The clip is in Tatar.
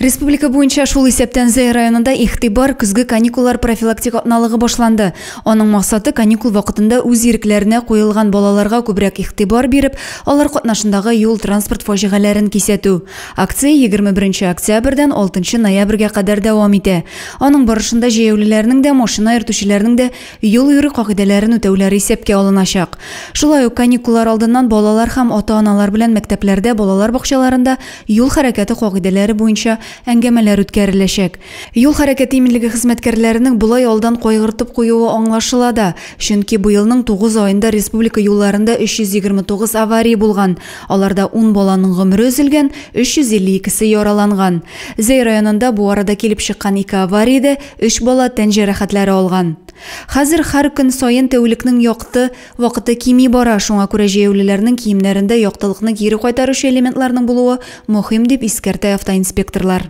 Республика буенча, шул исәптән Зәй районында Игътибар, көзге каникуллар профилактик атналыгы башланды. Аның максаты каникул вакытында үз ирекләренә куелган балаларга күбрәк игътибар биреп, алар катнашындагы юл-транспорт фаҗигаләрен кисәтү. Акция 21 нче октябрьдән 6 нчы ноябрьгә кадәр дәвам итә. Аның барышында җәяүлеләрнең дә, машина йөртүчеләрнең дә юл йөрү кагыйдәләрен үтәүләре исәпкә алыначак. Шулай ук каникуллар алдыннан балалар һәм ата-аналар белән мәктәпләрдә, балалар бакчаларында юл хәрәкәте кагыйдәләре буенча әңгәмәләр үткәреләчәк. Юл хәрәкәте иминлеге хезмәткәрләренең болай алдан кайгыртып куюы аңлашыла да, чөнки быелның тугыз аенда республика юлларында 329 авария булган, аларда ун баланың гомере өзелгән, 352 се яраланган. Зәй районында бу арада килеп чыккан ике авариядә Өч бала тән җәрәхәтләре алган. Хәзер һәр көн саен тәүлекнең якты вакыты кими бара, шуңа күрә җәяүлеләрнең киемнәрендә яктылыкны кире кайтаручы элементларның булуы мөһим, дип искәртә автоинспекторлар.